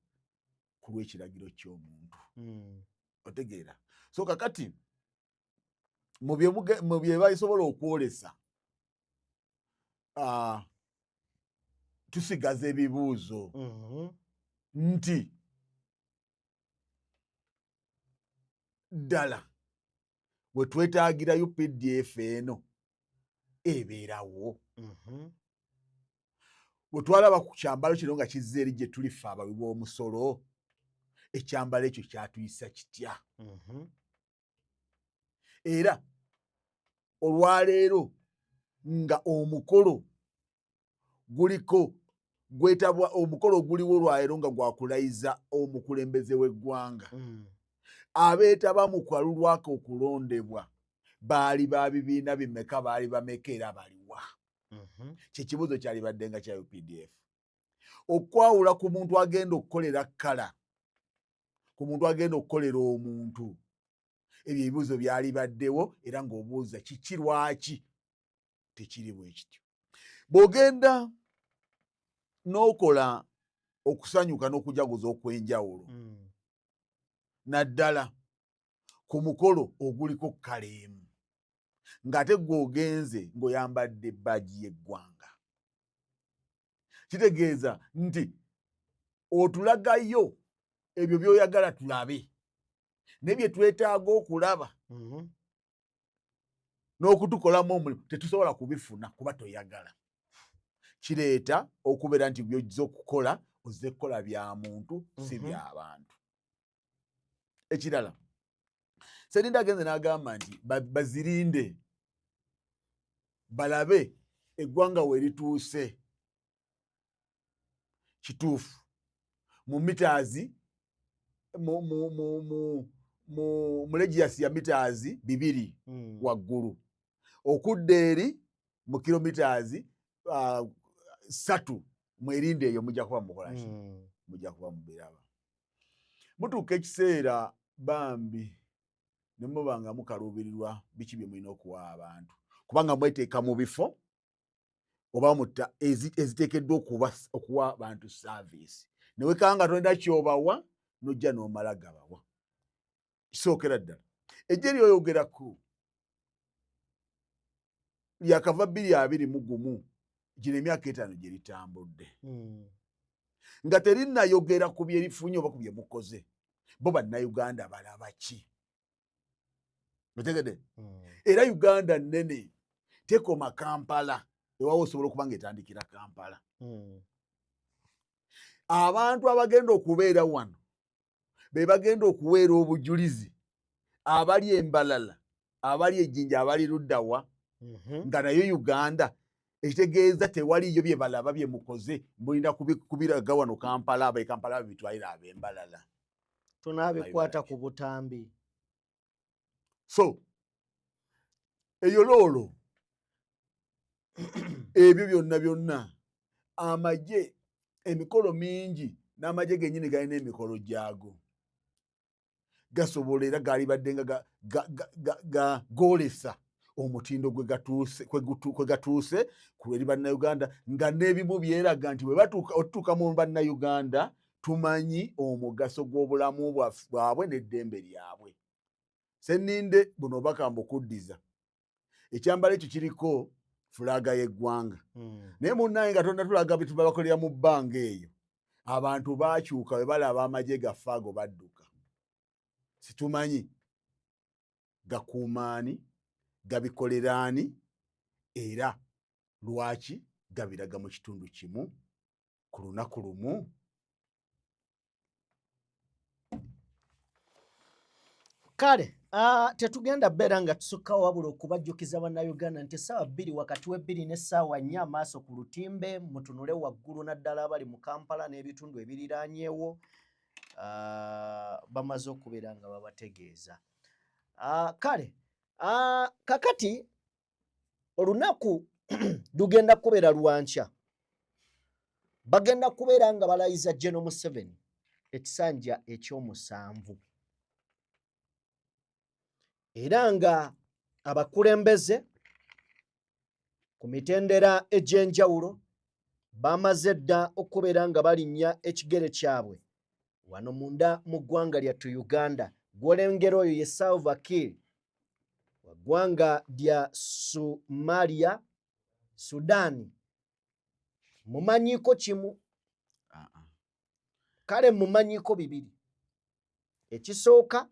ku lw'ekiragiro ky'omuntu. Otegeera? So kakati mu bye basobola okwolesa, tusigaza ebibuuzo nti ddala we twetaagira UPDF eno ebeerawo? Bwe twalaba ku kyambalo kino nga kizza eri gye tuli ffe abawi b'omusolo, ekyambalo ekyo kyatuyisa kitya? Era olwaleero nga omukolo guliko gwetabwa, omukolo oguliwo olwaleero nga gwakulayiza omukulembeze w'eggwanga, abeetaba mu kalulwako okulondebwa baali ba bibiina bimeka, baali bameka, era baliwa? Kyekibuuzo kyalibadde nga kya UPDF okwawula ku muntu agenda okukolera kkala ku muntu agenda okukolera omuntu. Ebyo ebibuuzo byalibaddewo, era ng'obuuza kiki, lwaki tekiri bwe kityo. Bw'ogenda n'okola okusanyuka n'okujaguza okw'enjawulo, naddala ku mukolo oguliko kkala emu, ng'ate gwe ogenze ng'oyambadde badge y'eggwanga, kitegeeza nti otulagayo ebyo by'oyagala tulabe naye bye twetaaga okulaba n'okutukolamu omulimu tetusobola kubifuna kuba toyagala. Kireeta okubeera nti byozza okukola ozze kukola bya muntu, si by'abantu. Ekirala, Seninde agenze n'agamba nti bazirinde balabe eggwanga we lituuse. Kituufu, mu meters mu radius ya meters 2 waggulu okudda eri mu kilometers 3, mwerinde eyo, mujja kuba mukolaki? Mujja kuba mubiraba. Mutuuka ekiseera bambi ne muba nga mukaluubirirwa biki bye mulina okuwa abantu, kubanga mweteeka mu bifo oba mutta eziteekeddwa okuwa abantu service, newekanga tolina kyobawa, nojja n'omala gabawa. Kisookera ddala, ejje lyoyogerako lyakava 2021, gino emyaka 5 gye litambudde nga terinnayogera ku byerifunye oba ku bye mukoze. Bo Bannayuganda balaba ki? Otegedde? Era Uganda nnene, tekoma Kampala. Ewawo osobola okuba nga etandikira Kampala. Abantu abagenda okubeera wano be bagenda okuweera obujulizi, abali embalala, abali ejjinja, abali luddawa, nga nayo Uganda. Ekitegeeza tewaliyo bye balaba bye mukoze, mulina kubiraga wano Kampala, abe Kampala babitwalira ab'embalala. Tunaabikwata ku butambi. So eyo loolo, ebyo byonna byonna amagye, emikolo mingi, n'amagye gennyini galina emikolo gyago, gasobola era galibadde nga goolesa omutindo kwe gatuuse ku eri Bannayuganda, nga n'ebimu byeraga nti bwe otutuuka mu Bannayuganda tumanyi omugaso gw'obulamu bwabwe n'eddembe lyabwe. Seninde, buno obubaka mbukuddiza. Ekyambalo ekyo kiriko flag y'eggwanga, naye munnaye nga tonna tulaga bye babakolera mu bbanga eyo, abantu baakyuka bwe balaba amagye gaffe ago badduka. Situmanyi gakuumaani, gabikoleraani, era lwaki gabiraga mu kitundu kimu ku lunaku lumu? Kale tetugenda beera nga tusukka, wabula okubajjukiza Bannayuganda nti essaawa 2, wakati w'ebbiri n'essaawa 4, amaaso ku lutimbe, mutunule waggulu, naddala abali mu Kampala n'ebitundu ebiriraanyeewo. Bamaze okubeera nga babategeeza. Kale kakati olunaku lugenda kubeera lwankya, bagenda kubeera nga balayiza General Museveni ekisanja ekyomusanvu, era nga abakulembeze ku mitendera egy'enjawulo bamaze dda okubeera nga balinnya ekigere kyabwe wano munda mu ggwanga lyattu Uganda. Gwolengera oyo ye Salva Kiir wa ggwanga lya Somalia, Sudan. Mumanyiiko kimu, kale mumanyiiko bibiri. Ekisooka,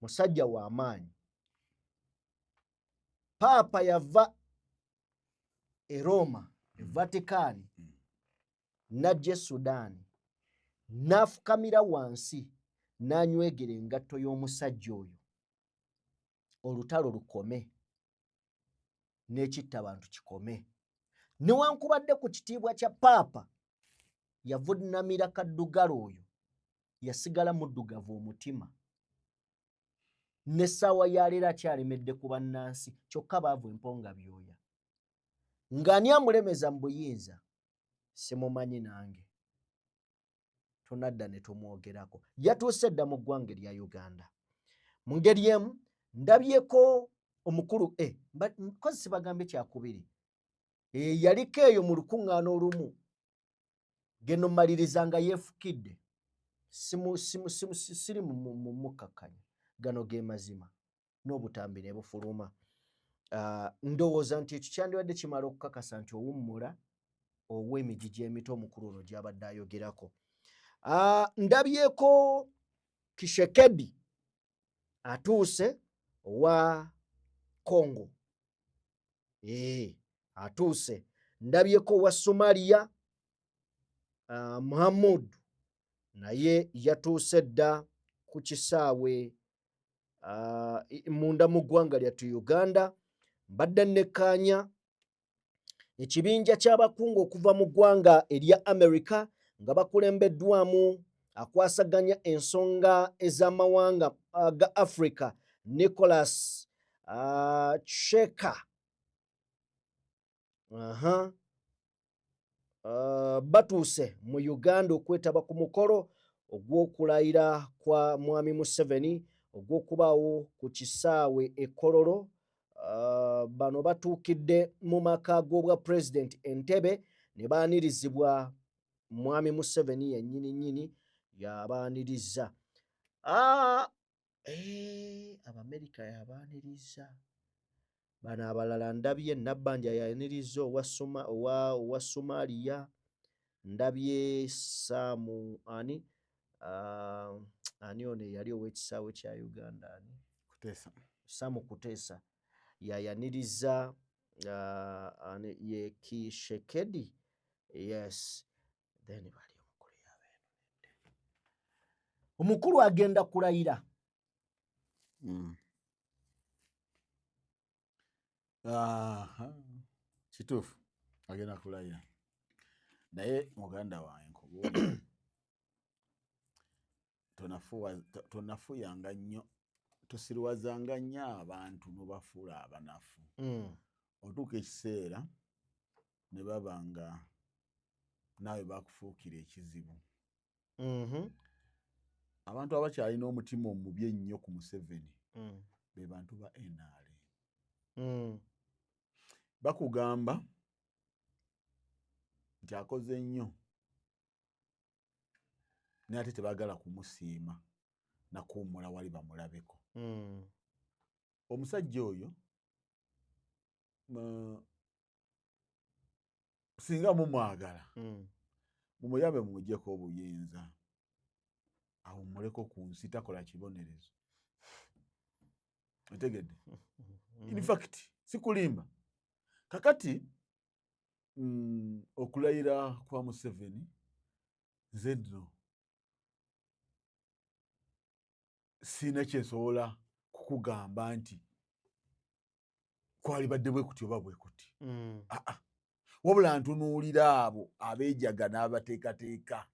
musajja wa maanyi. Paapa yava e Roma, e Vatican, n'ajja e Sudan, n'afukamira wansi n'anywegera engatto y'omusajja oyo, olutalo lukome n'ekitta abantu kikome. Newankubadde ku kitiibwa kya paapa yavunamira kaddugala oyo, yasigala muddugavu omutima, n'essaawa ya leero akyalemedde ku bannansi, kyokka baavu emponga byoya. Ng'ani amulemeza mu buyinza simumanyi, nange tonadda ne tumwogerako. Yatuuse dda mu ggwanga erya Uganda. Mu ngeri emu ndabyeko omukulu e kozi sibagambye kyakubiri, yaliko eyo mu lukuŋŋaana olumu geno maliriza nga yeefukidde. Siri mukkakkanya, gano ge mazima n'obutambi ne bufuluma. Ndowooza nti ekyo kyandibadde kimala okukakasa nti owummula ow'emigigi emito omukulu ono gy'abadde ayogerako. Ndabyeko Kishekedi atuuse owa Congo, atuuse. Ndabyeko owa Somalia, Muhammad, naye yatuuse dda ku kisaawe munda mu ggwanga lyattu Uganda. Mbadde nekkaanya ekibinja ky'abakungu okuva mu ggwanga erya America nga bakulembeddwamu akwasaganya ensonga ez'amawanga ga Africa, Nicholas Cheka. Batuuse mu Uganda okwetaba ku mukolo ogw'okulayira kwa Mwami Museveni ogw'okubaawo ku kisaawe e Kololo. Bano batuukidde mu maka g'obwa pulezidenti Entebbe ne baanirizibwa Mwami Museveni yennyini nnyini yabaaniriza. Abamerika yabaaniriza. Bano abalala ndabye Nabbanja yayaniriza owa Somalia, ndabye Saamu ani, ani ono eyali ow'ekisaawe kya Uganda, ani? Kuteesa. Saamu Kuteesa yayaniriza, ani ye Kishekedi, yes. Then bali omukulu yabeeno, omukulu agenda kulayira. Kituufu agenda kulayira, naye muganda wange nkubuulira, tonafuyanga nnyo, tosirwazanga nnyo abantu nobafuula abanafu. Otuuka ekiseera ne baba nga naawe bakufuukira ekizibu. Abantu abakyalina omutima omubi ennyo ku Museveni be bantu ba NRM. Bakugamba nti akoze nnyo, naye ate tebaagala kumusiima nakuwummula wali bamulabeko. Omusajja oyo singa mumwagala, mumuyambe mumugyeko obuyinza, awummuleko ku nsi, takola kibonerezo. Otegedde? In fact sikulimba, kakati okulayira kwa Museveni nze nno siina kyensobola kukugamba nti kwalibadde bwe kuti oba bwe kuti. Aa, wabula ntunuulira abo abeejaga n'abateekateeka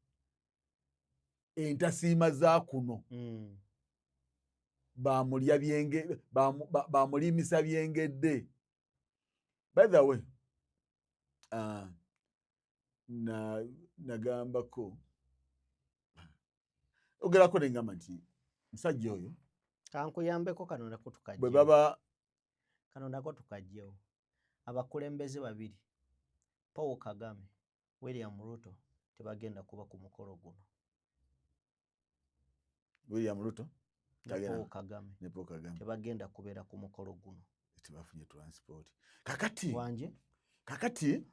entasiima za kuno. Bamulya byenge, bamulimisa byengedde. By the way, nagambako ogerako nengamba nti musajja oyo kankuyambeko kano nako tukajjewo. Bwe baba kano nako tukajjewo. Abakulembeze babiri, Paul Kagame, William Ruto, tebagenda kuba ku mukolo guno. William Ruto ne Paul Kagame ne Paul Kagame tebagenda kubeera ku mukolo guno. Tebafunye transport. Kakati wanje kakati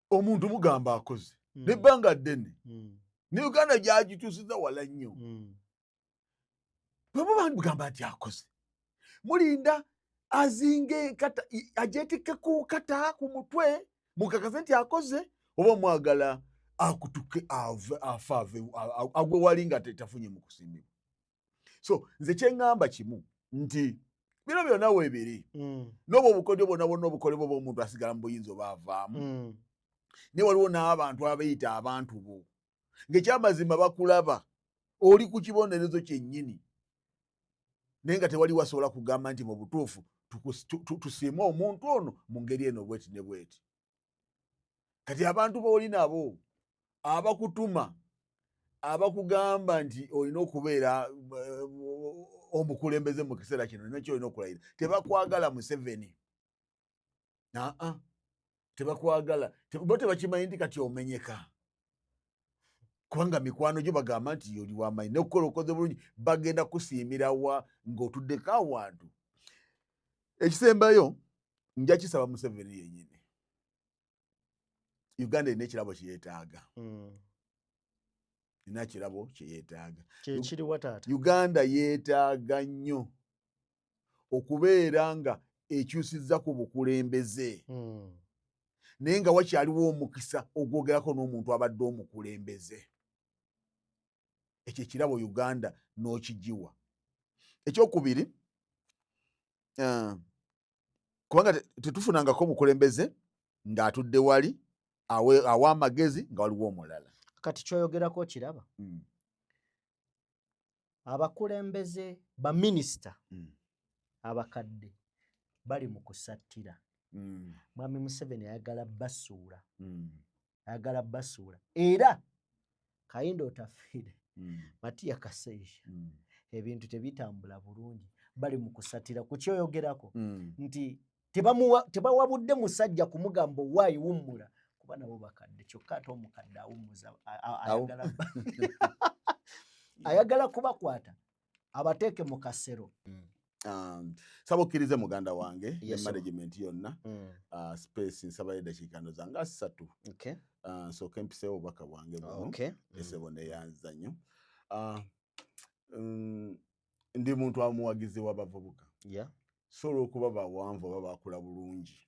omuntu mugamba akoze nebbanga ddene ne Uganda gyagituusiza wala nnyo. Bwe muba mugamba nti akoze, mulinda azinge kata agyetikke ku kata ku mutwe mukakase nti akoze, oba mwagala akutuke afe agwe wali nga tafunye mu kusiimibwa. So nze kye ŋŋamba kimu nti bino byonna weebiri n'obwo obukodyo bwonna bwonna obukolebwa oba omuntu asigala mu buyinza oba avaamu, naye waliwo n'abantu abeeyita abantu bo ng'ekyamazima bakulaba oli ku kibonerezo kyennyini, naye nga tewali wasobola kugamba nti mu butuufu tusiime omuntu ono mu ngeri eno bweti ne bweti. Kati abantu b'oli nabo abakutuma abakugamba nti olina okubeera omukulembeze mu kiseera kino nakyo olina okulayira, tebakwagala Museveni. Aa, tebakwagala, bo tebakimanyi nti kati omenyeka, kubanga mikwano gyo bagamba nti oli w'amanyi n'okukola okoze bulungi, bagenda kusiimira wa ng'otuddeko awantu. Ekisembayo nja kisaba Museveni yennyini. Uganda erina ekirabo kye yeetaaga. Erina ekirabo kye yeetaaga. Kyekiriwa taata? Uganda yeetaaga nnyo okubeera nga ekyusizza ku bukulembeze, naye nga wakyaliwo omukisa ogwogerako n'omuntu abadde omukulembeze. Ekyo ekirabo Uganda n'okigiwa. Ekyokubiri, kubanga tetufunangako omukulembeze ng'atudde wali awa amagezi nga waliwo omulala. Kati kyoyogerako kiraba, abakulembeze baminisita abakadde bali mu kusattira. Mwami Museveni ayagala basuula, ayagala basuula. Era Kahinda Otafiire, Matia Kasaija, ebintu tebitambula bulungi, bali mu kusattira. Ku kyoyogerako nti tebawabudde musajja kumugamba owaayi wummula, kuba nabo bakadde, kyokka ate omukadde awummuza ayagala kubakwata abateeke mu kasero. Saba okkirize muganda wange ne management yonna, space nsabayo eddakiika ndo zange 3. Nsooke mpiseewo obubaka bwange buno. Esebo neyanza nnyo. Ndi muntu amuwagizi w'abavubuka, so olw'okuba bawanvu oba bakula bulungi,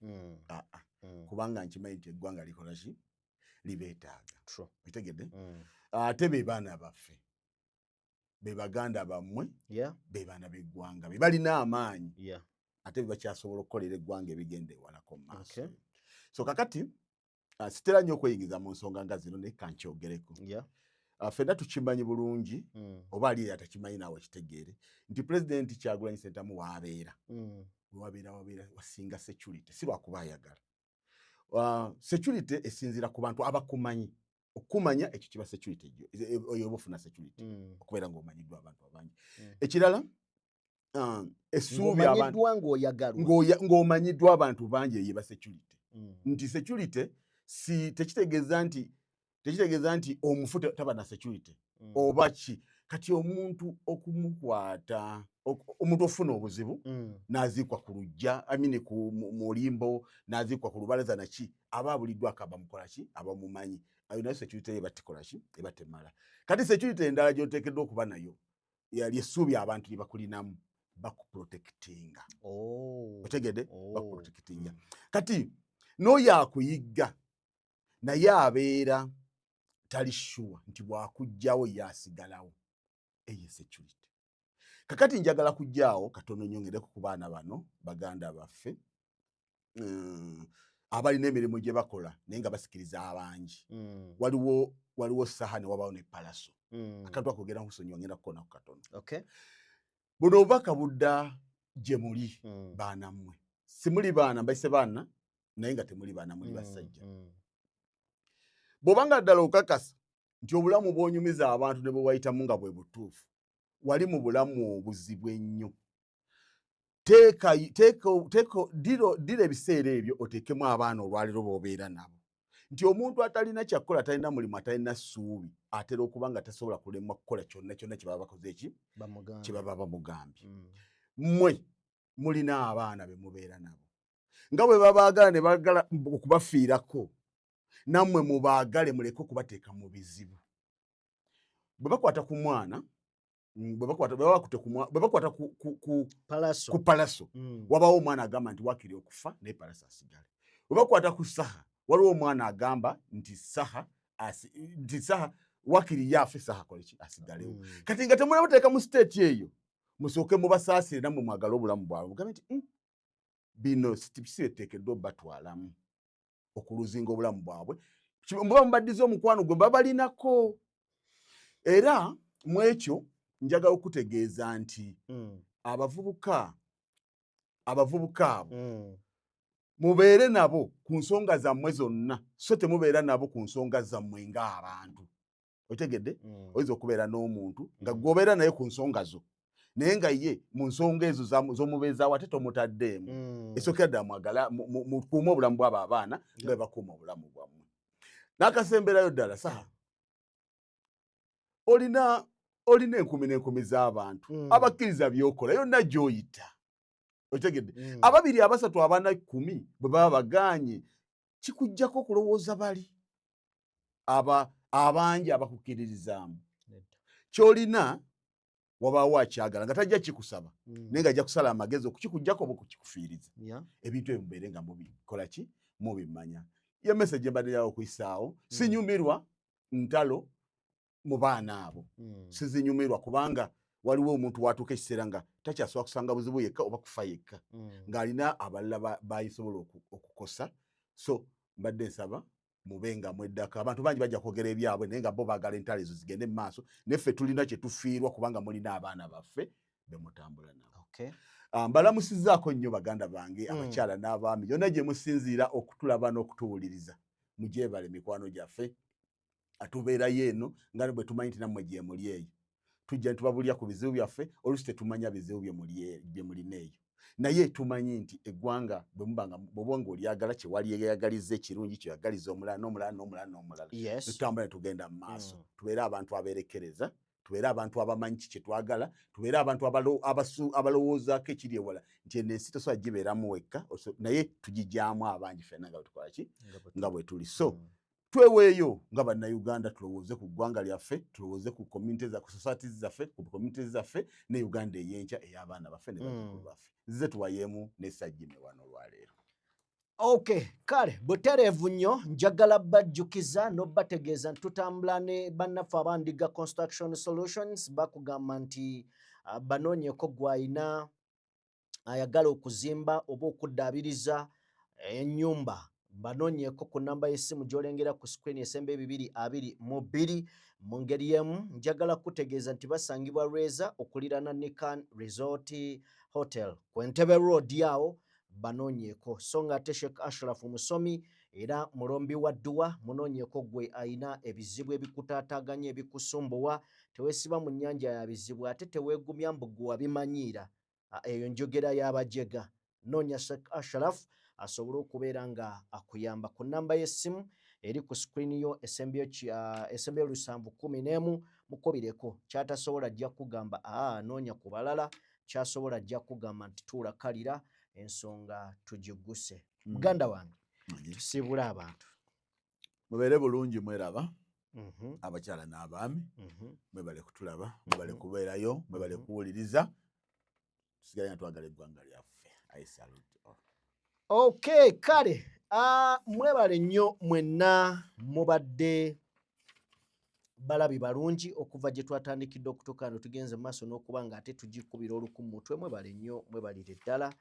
kubanga nkimanyi nti eggwanga likola ki, libeetaaga. Okitegedde? Ate be baana baffe, be baganda bammwe, be baana b'eggwanga, be balina amaanyi, ate be bakyasobola okukolera eggwanga ebigenda ewalako mu maaso. So kakati sitera nnyo okweyingiza mu nsonga nga zino, naye kankyogereko. Ffenna tukimanyi bulungi, oba ali eyo atakimanyi naawe kitegeere nti Pulezidenti Kyagulanyi Ssentamu waabeera, wewabeera wabeera wasinga security, si lwakuba ayagala. Security esinziira ku bantu abakumanyi. Okumanya ekyo kiba security, oyo oba ofuna security okubeera ng'omanyiddwa abantu abangi. Ekirala, essuubi ng'omanyiddwa abantu bangi eyo eba security. Nti security si tekitegeeza nti omufu taba na security oba ki. Kati omuntu okumukwata, omuntu ofuna obuzibu n'aziikwa ku luggya, amine ku mulimbo, n'aziikwa ku lubalaza naki, aba abuliddwako abamukola ki, abamumanyi. Ayo nayo security eba tekola ki, eba temala. Kati security endala gy'oteekeddwa okuba nayo yali essuubi abantu lye bakulinamu, bakuprotectinga. Otegedde? Bakuprotectinga. Kati n'oyo akuyigga naye abeera tali sure nti bw'akugjawo ye asigalawo. Eyo security. Kakati njagala kujjaawo katono nyongereko ku baana bano baganda baffe. Abalina emirimu gye bakola naye nga basikiriza abangi. Waliwo Saha ne wabawo ne Palaso. Akantu ako genda nkusonyiwa, ngenda kukonaku katono. Buno obubaka budda gye muli, baana mmwe. Simuli baana, mbaise baana naye nga temuli baana, muli basajja. Bw'obanga ddala okakasa nti obulamu bw'onyumiza abantu ne bwe wayitamu nga bwe butuufu, wali mu bulamu obuzibu ennyo, teeka teeka teeka dira ebiseera ebyo oteekemu abaana olwaleero b'obeera nabo, nti omuntu atalina kyakukola, atalina mulimu, atalina ssuubi, atera okuba nga tasobola kulemwa kukola kyonna kyonna kye baba bakoze eki Bamugambye. Kye baba bamugambye. Mmwe mulina abaana be mubeera nabo, nga bwe babaagala ne baagala okubafiirako, nammwe mubaagale, muleke okubateeka mu bizibu. Bwe bakwata ku mwana, bwe baba bakutte bwe bakwata Palaso. ku Palaso, wabawo omwana agamba nti wakiri okufa naye Palaso asigale. Bwe bakwata ku Saha, waliwo omwana agamba nti Saha wakiri ye afe, Saha akoleki? Asigalewo. Kati nga temunabateeka mu state eyo, musooke mubasaasire, nammwe mwagale obulamu bwabwe, mugambe nti, bino si byetuteekeddwa obatwalamu okuluzinga obulamu bwabwe." Muba mubaddiza omukwano gwe babalinako. Era mu ekyo njagala okutegeeza nti abavubuka abo mubeere nabo ku nsonga zammwe zonna, so temubeera nabo ku nsonga zammwe ng'abantu. Otegedde? Oyinza okubeera n'omuntu nga gwobeera naye ku nsonga zo, naye nga ye mu nsonga ezo z'omubeezaawo ate tomutaddeemu. Esookera ddala mwagala mukuume obulamu bw'abo abaana nga bwe bakuuma obulamu bwammwe. N'akasemberayo ddala, Saha, olina enkumi n'enkumi z'abantu abakkiriza by'okola yonna gy'oyita. Otegedde? Ababiri, abasatu, abana, 10 bwe baba bagaanye, kikuggyako okulowooza bali aba abangi abakukkiririzaamu. Nedda. Ky'olina wabaawo akyagala nga tajja kikusaba, naye nga ajja kusala amagezi okukikugjako oba okukikufiiriza. Ebintu ebyo mubeere nga mubikola ki, mubimanya. Ye message embadde yawo okuyisaawo. Sinyumirwa ntalo mu baana abo. Sizinyumirwa kubanga waliwo omuntu watuuka ekiseera nga takyasobola kusanga buzibu yekka oba kufa yekka, ng'alina abalala bayisobola okukosa. So mbadde nsaba mube nga mweddako. Abantu bangi bajja kwogera ebyabwe, naye nga bo baagala entalo ezo zigende mu maaso, neffe tulina kye tufiirwa kubanga mulina abaana baffe be mutambula nabo. Ah, mbalamusizzaako nnyo baganda bange, abakyala n'abaami, yonna gye musinziira okutulaba n'okutuwuliriza, mugyebale mikwano gyaffe. Atubeerayo eno nga bwe tumanyi nti nammwe gye muli eyo. Tujja ne tubabulya ku bizibu byaffe. Oluusi tetumanya bizibu bye mulina eyo, naye tumanyi nti eggwanga bwe muba nga bw'oba nga olyagala, kyewaliyagalizza ekirungi kyoyagaliza omulala n'omulala n'omulala n'omulala, tutambula ne tugenda mu maaso. Tubeere abantu abeerekereza, tubeere abantu abamanyi ki kye twagala, tubeere abantu abalowoozaako ekiri ewala, nti eno ensi tosobola gibeeramu wekka, naye tugijyamu abangi ffenna nga bwe tukola ki, nga bwe tuli. So tweweeyo nga Bannayuganda, tulowooze ku ggwanga lyaffe, tulowooze ku community ku societies zaffe, ku communities zaffe ne Uganda ey'enkya ey'abaana baffe ne bazzukulu baffe. Nzize tuwayeemu ne Sajjime wano olwaleero. Okay, kale butereevu nnyo. Njagala bajjukiza n'obbategeeza nti tutambula ne bannaffe abandiga Construction Solutions. Bakugamba nti banoonyeko gw'ayina ayagala okuzimba oba okuddaabiriza ennyumba. Banoonyeeko ku namba y'essimu gy'olengera ku screen esemba 222. Mu ngeri y'emu njagala kutegeeza nti basangibwa Lweza okuliraana Nican Resort Hotel ku Entebbe Road awo, banoonyeeko. So nga ate Sheikh Ashraf musomi era mulombi wa dduwa. Munoonyeeko gwe ayina ebizibu ebikutaataaganya, ebikusumbuwa. Teweesiba mu nnyanja ya bizibu, ate teweegumya mbu gwe wabimanyiira. Eyo njogera y'abajega. Noonya Sheikh Ashraf asobole okubeera nga akuyamba ku namba y'essimu eri ku screen yo esembyeyo 711. Mukubireko. Kyatasobola ajja kugamba aa noonya ku balala, kyasobola ajja kugamba nti tuula kalira ensonga tugiguse. Muganda wange, tusiibule abantu. Mubeere bulungi, mweraba, abakyala n'abaami. Mwebale kutulaba, mwebale kubeerayo, mwebale kuwuliriza. Tusigale nga twagala eggwanga lyaffe. I salute all. Okay, kale mwebale nnyo mwenna, mubadde balabi balungi okuva gye twatandikidde okutuuka no tugenze mu maaso n'okuba nga ate tugikubira oluku mu mutwe. Mwebale nnyo, mwebalire ddala.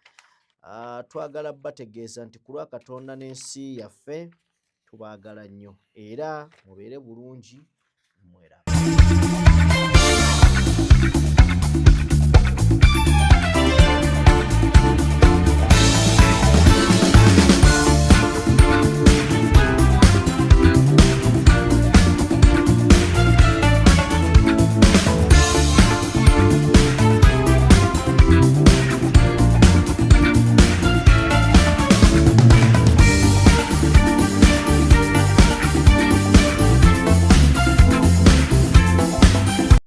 Twagala bategeeza nti ku lwa Katonda n'ensi yaffe tubaagala nnyo era mubeere bulungi mweraba.